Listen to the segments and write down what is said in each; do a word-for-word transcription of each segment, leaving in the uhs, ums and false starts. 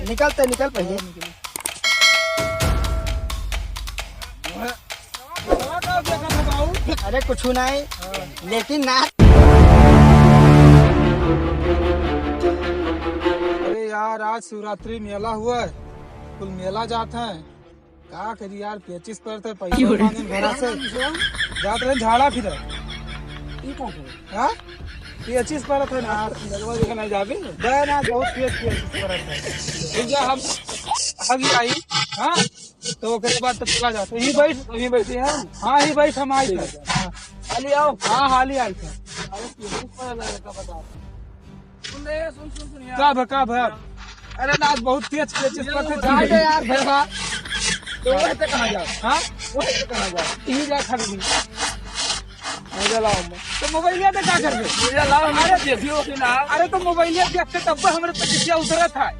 निकलते, निकल पहिले। अरे कुछ नहीं, लेकिन ना। अरे यार, आज शिवरात्रि मेला हुआ है, कुल मेला जात हैं। का करी यार, पेचिस पर थे, पैसा मांगे घरा से। जात रहे झाड़ा फिरे। ई का करे? हाँ? पेचिस पर थे ना। लगवा देखा नहीं जाबे। बे ना, बहुत पेच, पेचिस पर थे। ठीक है, हम अभी आई, हाँ? तो ओकरे बाद तो चला जाते। यहीं बैठ, यहीं बैठे हैं। हाँ, यहीं बैठ, हम आई थे। हाँ। हाली आओ। हाँ, हाली आई थे। अरे, पेचिस पर लगा का बता। सुन रे, सुन, सुन, सुन यार। का भा, का भा? अरे ना, आज बहुत तेज, तेज, तेज ये पत्थर वो झाड़ दे यार, भैया। तो वहीं पे कहाँ जाओ? हाँ? वहीं पे कहाँ जाओ? यहीं जा खा ली। मुझे लाओ मैं। तो मोबाइलिया पे का कर दे? मुझे लाओ, अरे अरे देखियो कि ना। अरे तो मोबाइलिया देखते तब तो हमरे पे किसिया उतरा था।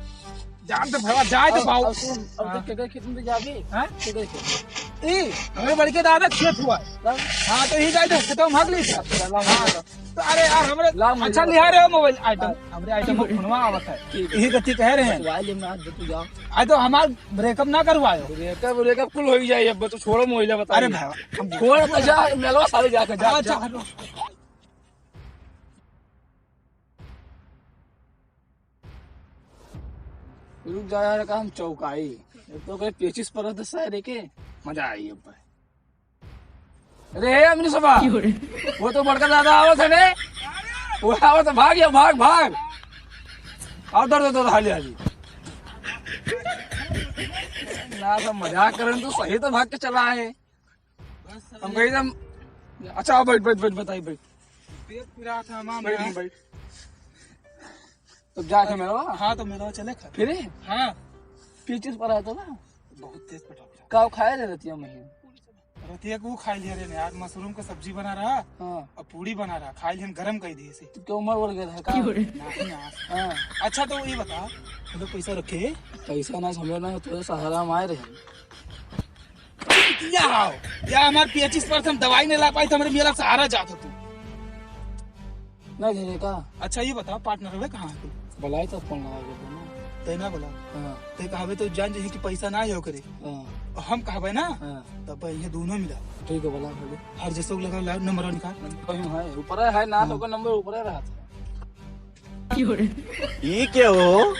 जान तो भैया, जाए तो अब, भाव। अब सुन, अब हाँ। देख के गए खेत में तो जाबे। हाँ? के गए खेत में। ई, हमरे बड़के दादा खेत हुआ है। तब? हाँ, तो ही जाए तो खेतवा में भाग ली था। चला, हाँ। तो अरे यार, हमरे लाओ, मुझे अच्छा बताओ। लिहा रहे हो मोबाइल आइटम, हाँ। हमरे आइटम में फोनवा आवत है। ठीक है। यही गति कह रहे हैं। बतवा ले ना, जो तू जाओ। आ तो हमार ब्रेकअप ना करवायो। ब्रेकअप, ब्रेकअप कुल हो ही जाए, अब तो छोड़ो मोबाइल बता अरे दे। भाई, हम छोड़ तो जा, मेलवा सारे जाके जा, हाँ, जा। जा। रुक जा यार, का हम चौकाई। एक तो कहे पेचिस परत है सारे के, मजा आई अब भाई। अरे, हे अमीर सभा, क्यों रे? वो तो बड़का दादा आवत है रे। वो आवत है, भाग या भाग, भाग। आओ, दौड़, दौड़, दौड़, हाली, हाली। ना तो मजाक करन तो सही तो भाग के चला है। हम कही हम, अच्छा, आओ, बैठ, बैठ, बैठ, बताई, बैठ। पेट पिरात है, मामा। बैठ, बैठ। तो जाके मेलवा? हाँ, तो मेलवा चले खा। फिर? हाँ। पेचिस पर आया था ना? बहुत तेज पटाखा। का खाए ले रतिया में ही? रतिया को खाई लिया रे यार, मशरूम का सब्जी बना रहा हाँ। और पूड़ी बना रहा, खाई लिया, गरम कर दिए से। तो क्यों उमर बढ़ गया था का? क्यों रे? नहीं ना। हाँ। अच्छा, तो ये बता, मतलब पैसा रखे? पैसा ना समझ ना, तोरे सहारा में आए रहे। किया आओ? या हमार पेचिस पर से हम दवाई नहीं ला पाई, तो हमरे मेरा सहारा जात हो तू। नहीं देने का। अच्छा, ये बताओ, पार्टनर हुए कहाँ है तू? बुलाई तो फोन लगा के देना। तय ना बोला। हाँ। तय कहबे तो जान जही कि पैसा ना हो करे। हाँ। और हम कहबे ना, हाँ। तब ये दोनों मिला। ठीक है, बोला, बोले। हर जैसे को लगा, ला, नंबर निकाल। कहीं है, ऊपर है ना, हाँ। तो का नंबर ऊपर रहा था। क्यों रे? ई के हो?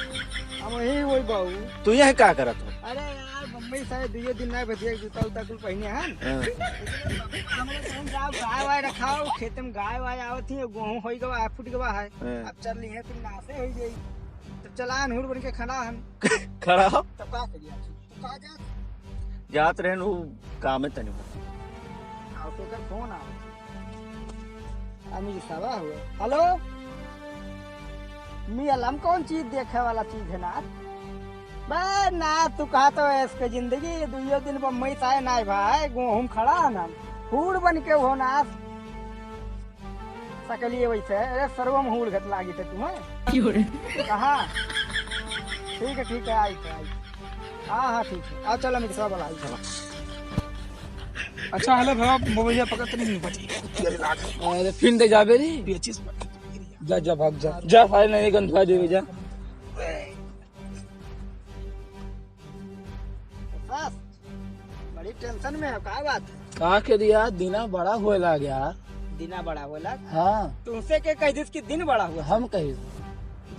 हम यही वही बाबू। तू यहाँ का करत हो? अरे यार, बम्बई से दुइये दिन ना बचिया, जूता उता कुल पहने हैं। हाँ। हमरे कहीं जाओ, गाय वाय रखाओ, खेत में गाय वाय आवत ही, गेहूं होई गवा है, फूट गवा है। हाँ। अब चल ली है, फिर नासे होई जाई। तब चला अनहुर बन के खड़ा हम। खड़ा हो? तब का करिए? जात रहेन उ कामे तनी। आ, तो ओकर फोन आवत है। अमीर साहब हुए। हेलो? मी अलम कौन चीज देखे वाला चीज है ना? बे ना, तू कहा तो ऐस के जिंदगी, दुइयो दिन बम्बई से आए ना भाई, गेहूं खड़ा है ना, हूड़ बन के हो ना। सकलिए वैसे, अरे सरवा में हूड़ घत लागी थे तुम्हें। क्यों रे? कहाँ? ठीक है, ठीक है, आई थे, आई। हाँ, हाँ, ठीक है। आ, चलो, मित्र, बोला, आई। चलो। अच्छा, हेलो भैया, मोबाइल पकड़ तो नहीं बची? अरे, फिर दे जाबे रे। पेचिस पकड़। जा, जा, भाग जा। जा, भाई, नहीं, गंधवा देवे, जा। बस, बड़ी टेंशन में हो, का बात है? का करी यार, दिना बड़ा होए लाग यार। दिना बड़ा होए लाग? हाँ। तुमसे के कह दिस कि दिन बड़ा हुआ? हम कही।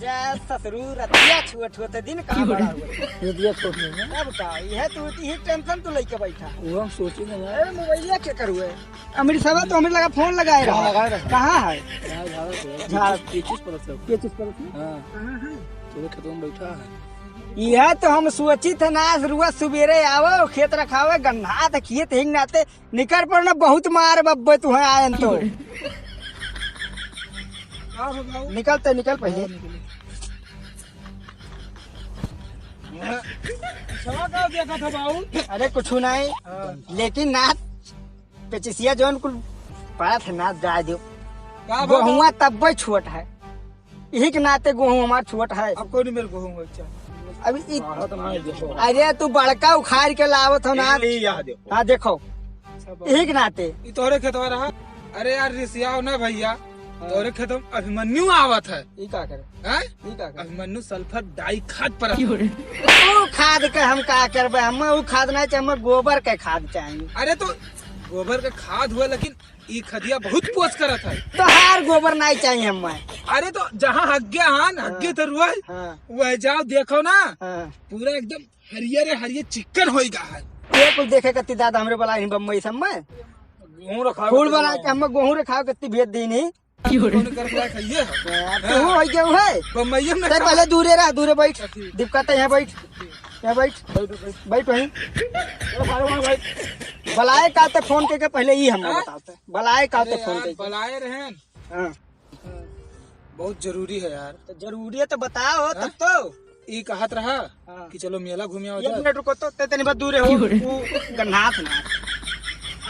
जा ससुरू, रतिया छुअत छुअत दिन कहाँ बड़ा हुआ? रतिया छोट नहीं है। तब का, यह तू, यही टेंशन तू लेके बैठा। वो हम सोची ना यार। अरे मोबाइलिया के करुए? अमीर साहब तो हमें लगा फोन लगाए रहा। लगाए रहा। कहाँ है? यार, झाड़ा पे। झाड़ा। पेचिस परत है। पेचिस परत है? हाँ। कहाँ है? तोरे खेतवा में बैठा है। यह तो हम सोचित है ना, रुआ सुबेरे आवो, खेत रखावे, गन्ना त खेत हिंग नाते निकल पड़ना, बहुत मार बब्बे तू है आयन तो। का हो बाबू? निकलते, निकल पहिले। हाँ, निकले। सवा का देखा था बाबू? अरे कुछ नहीं, हाँ। लेकिन ना पेचिसिया जौन कुल पड़ा था ना, जाए दो। का बात? गेहुआ तब्बे छोट है। यही के नाते गेहूं हमार छुअट है। अब कोई नहीं मेरे गेहूं अच्छा। अभी इ-, हाँ, तो नहीं देखो। अरे तू बड़का उखाड़ के लावत हो ना। यही, यही, यहाँ देखो। हाँ, देखो। अच्छा, बाबू। यही के नाते। ई तोहरे खेतवा रहा। अरे यार, रिसियाओ ना भैया। तोरे खेत में अभिमन्यु आवत है। ई का करे? हैं? ई का करे? अभिमन्यु सल्फर डाई खाद पर। ओ खाद के हम का करबे? हमें उ खाद नहीं चाहिए, हमें गोबर के खाद चाहिए। अरे तो गोबर के खाद हुआ, लेकिन ई खदिया बहुत पोस करत है। तोहार गोबर नहीं चाहिए हमें। अरे तो जहाँ हग्गे हान, हग्गे हाँ। तो रुआ है। हाँ। वह जाओ देखो ना, हाँ। पूरा एकदम हरियर हरियर चिक्कन होई गा है। ये कुल देखे कत्ती दादा हमरे बलाए हैं बम्बई सब में। गेहूं रखावे फूल कत्ती बना बलाए के हैं। हमें गेहूं रखावे कत्ती भेज दी नहीं। कौन कर बलाए खाइए? हाँ, हाँ। तू हो गेहूं है। बम्बई में ते खा। पहले दूरे रह, दूरे बैठ। अच्छा, ठीक। दिक्कत है, यहाँ बैठ। यहाँ बैठ। बैठ, बैठ। बैठ वहीं। अरे सारे वहाँ बैठ। बलाए का ते फोन करके पहले ही हम हाँ? बताते। बलाए का अरे ते फोन यार, करके। बलाए रहेन। हाँ। बहुत जरूरी है यार। तो जरूरी है तो बताओ हाँ? तब तो। ई कहत रहा हाँ। कि चलो मेला घूमे आओ एक जाए। मिनट रुको तो, ते तनी बात दूर हो। क्यों रे? वो गन्हात ना।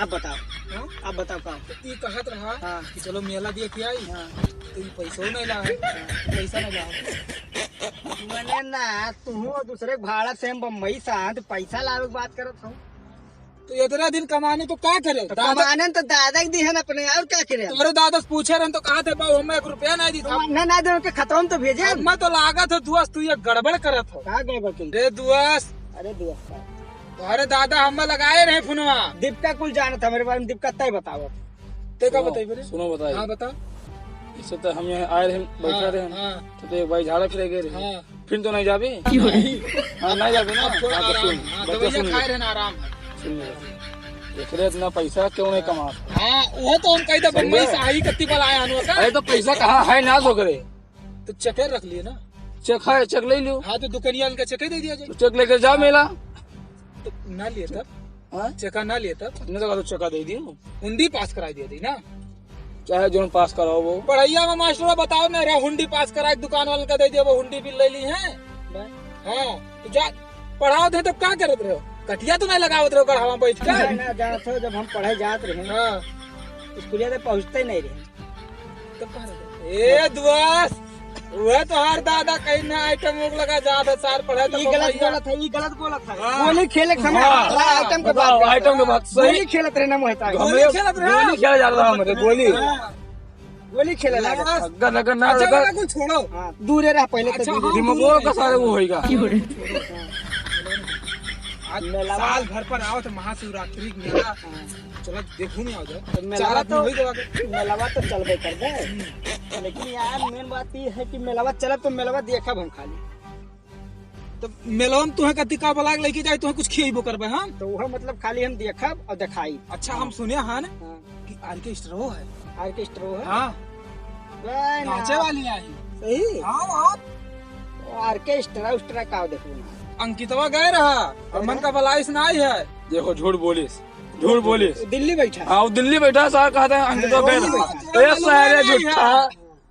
आप बताओ। हाँ? आप बताओ का? ई कहत रहा हाँ। कि चलो मेला देख के आई। हाँ। तो ई पैसो नहीं ला है। पैसा नहीं ला। मने ना, तू दूसरे भाड़ा से हम बम्बई से आए, तो पैसा लावे के बात करत हो। तो इतना दिन कमाने तो का करे? तो दादा कमाने तो दादा के दिहन अपने, और का करे? तोरे दादा से पूछे रहन तो कहा थे, "बाबू, हमें एक रुपया नहीं दी था।" ना, ना दे के खतम तो भेजे। अब मैं तो लागत है, दोस्त, तू ये गड़बड़ करत हो। का गड़बड़ की? रे दोस्त। अरे दोस्त का? तोहरे दादा हमें लगाए रहे फोनवा। दीपिका कुल जानत हमरे बारे में, दीपिका तय बतावत। ते का सुनो, बताई बोले? सुनो बताई। हाँ, बता। इससे तो हम यहाँ आए रहे, बैठा हाँ, रहे। हाँ। तो, तो एक भाई झाड़ा फिरे गए रहे। हाँ। फिर तो नहीं जाबे? नहीं। हाँ, नहीं जाबे ना। अब थोड़ा हाँ, तो आराम, सुन, हाँ, बच्चा दवाइयाँ सुन ले। खाए रहे ना, आराम है। सुन ले। एकरे इतना पैसा क्यों नहीं कमा? हाँ, वो तो हम कही था, समझे? बम्बई से आई कत्ती बलाए हन, वो का? अरे, तो पैसा कहाँ है ना, सो करे। तो चेक रख लिए ना। चेक है, चेक ले लियो। हाँ, तो दुकानिया उनका चेक दे दिया जाए। तो चेक लेके जा मेला। तो ना लिए तब। हाँ? चेका ना लिए तब। अपने तो चेका दे दियो। हुंडी पास कराई दिया थी ना। चाहे जोन पास कराओ वो। पढ़ैया में मास्टर बताओ ना रे, हुंडी पास कराए, दुकान वाले का दे दिया, वो हुंडी बिल ले ली है। बस। हाँ, तो जा, पढ़ाओ थे तब का करत रहो? कटिया तो नहीं लगावत रहो गढ़ावा बैठ के। ना, ना, जात हो, जब हम पढ़े जात रहे, हाँ। स्कूलिया तो पहुँचते नहीं रहे। तब कहाँ रहे? ए, दुआस, वह तो हर दादा कहीं ना आइटम मुख लगा जात है, सार पढ़े तो ई गलत बम्बैया। बोलत है, ई गलत बोलत है। हाँ। गोली खेले के समय हाँ, हमारा आइटम के बताओ, बात करता आइटम के है। बात सही। गोली खेलत रहे ना मोहता है। गोली खेलत रहे। गोली खेला जाता है हमरे, गोली। हाँ। गोली खेले लागे। अगर, अगर ना अच्छा, लगा वाला कुल छोड़ो। हाँ, दूरे रह पहले तो अच्छा, दूरे। हाँ, दिमागो दूरे का रह। सारे वो होइगा। आज मेला साल भर पर आओ तो महाशिवरात्रि के मेला। हाँ। चलो देखो नहीं आ जाए। तो मेलवा चार आदमी तो, वही जगह के। मेलवा तो चलबे कर दे। हम्म। लेकिन यार मेन बात ये है कि मेलवा चलब तो मेलवा देखब हम खाली। तो मेलवा में तुहे कति का बलाग लेके जाए, तुहे कुछ खियेबो करबे हम। तो वह मतलब खाली हम देखब और देखाई। अच्छा, हम सुने हाँ ना हाँ। कि ऑर्केस्ट्रो है। ऑर्केस्ट्रो है? हाँ। बे ना। नाचे वाली आई। सही? हाँ, हाँ। वो ऑर्केस्ट्रा उस्ट्रा का देखू ना। अंकितवा गए रहा, और मन का बलाइस ना आई है। देखो, झूठ बोलिस, झूठ बोलिस। दिल्ली बैठा। हाँ, वो दिल्ली बैठा, सार कहता है, अंकितवा गए रहा। ए, सारे झूठा।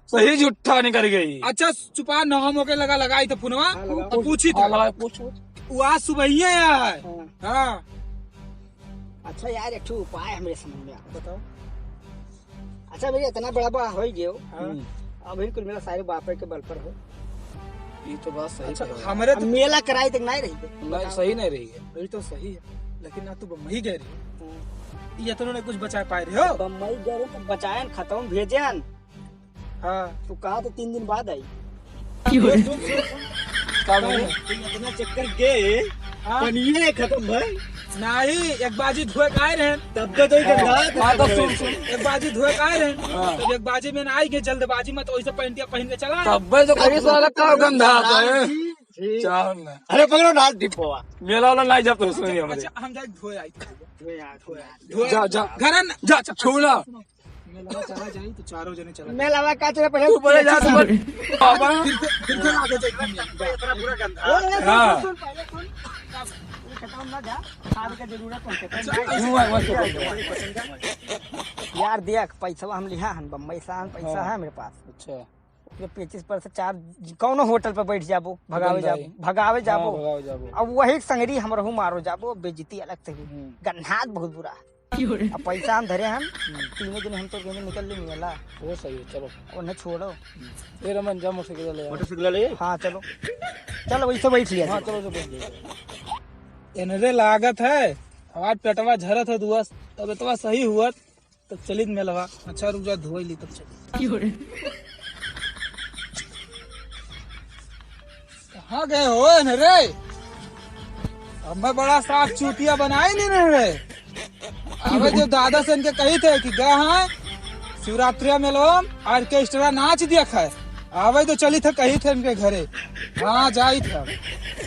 सही झूठा निकल गई। अच्छा, चुपा, न हम ओके लगा, लगाई तो फोनवा। हाँ, लगाओ। अब पूछी तो। हाँ, लगाओ, पूछ, पूछ। वो आज सुबह ही आया है। हाँ। हाँ। अच्छा यार, एक ठो उपाय हमरे समझ में आवत। बताओ। अच्छा भैया, इतना बड़ा बड़ा हो गयो। हाँ। हम्म। अभी कुल मेरा सारे बापे के बल पर हो। ये तो बात सही अच्छा, कहे। हमरे अब तो मेला कराई तक नहीं रही है। नहीं, बताओ। सही नहीं रही है। वही तो सही है, लेकिन ना तू बम्बई गए रही। हाँ। ये तो उन्होंने कुछ बचा पाए रहे हो। बम्बई गए रहे तो बचायन खत्म भेजन। हाँ। तू कहा तो तीन दिन बाद आई। क्यों रे? सुन, सुन, सुन। का बोले? तू इतना चक्कर गए, हाँ। पनिये खत्म भई। नाही, एक बाजी धोए के आए रहे। तब तो, तो ही गंदा हाँ, तो सुन, सुन। एक बाजी धोए के आए रहे। हाँ। तब एक बाजी में ना आई गए, जल्दबाजी में तो वैसे पैंटिया पहन के चला आए। तब भाई तो कहीं साला का गंदा आता है। जी। चार ना। अरे पकड़ो ना, डिब्बा। मेला वाला नहीं जाते उसमें अच्छा, हमरे। अच्छा, हम जाए धोए आई। धोए आ, धोए आ। धोए जा, जा। घर न-, जा, जा, छोड़ा। मेलवा चला जाई तो चारों जने चला जाई। मेलवा का चला पहले तू पहले जा, तू पहले। बाबा। फिर, फिर, फिर, फिर आगे जाई। इतना बुरा गंदा। हाँ। सुन, सुन, पहले सुन। ये खत्म ना जा, खाद के जरूरत पड़ते। अच्छा, तू आए, वहाँ से पकड़। यार देख, पैसा हम लिहा हन, बम्बई से हन, पैसा हाँ। है मेरे पास। अच्छा। ये पेचिस पर से चार, कौनो होटल पर बैठ जाबो, भगावे गंदा जाबो, है। भगावे हाँ, जाबो। भगावे जाबो। अब वही संगरी हम रहू मारो जाबो, बेइज्जती अलग से हुई। हम्म। गन्हात बहुत बुरा। क्यों रे? अब पैसा हम धरे हन, हम्म। तीनों दिन हम तो कहीं निकल लेंगे ला। वो सही है, चलो। उन्हें छोड़ो। हम्म। ए रमन, जा मोटरसाइकिल ले आ। मोटरसाइकिल ले? हाँ, चलो। चलो, वैसे बैठ लिया हाँ, जाए। चलो, चलो, बैठ जाइए। एनरे लागत है, हमार पेटवा झरत है दुआ, तब इतना सही हुआ। तब चलित मेलवा। अच्छा, रुक जा, धोई ली, तब चलित। कहाँ गए हो न रे? अब मैं बड़ा साफ चूतिया बनाई नहीं रहे रे। अबे जो दादा से इनके कही थे कि गए हैं शिवरात्रि मेलवा में ऑर्केस्ट्रा नाच दिया खाए। अबे तो चली थे, कही थे इनके घरे। हाँ, जाई थे।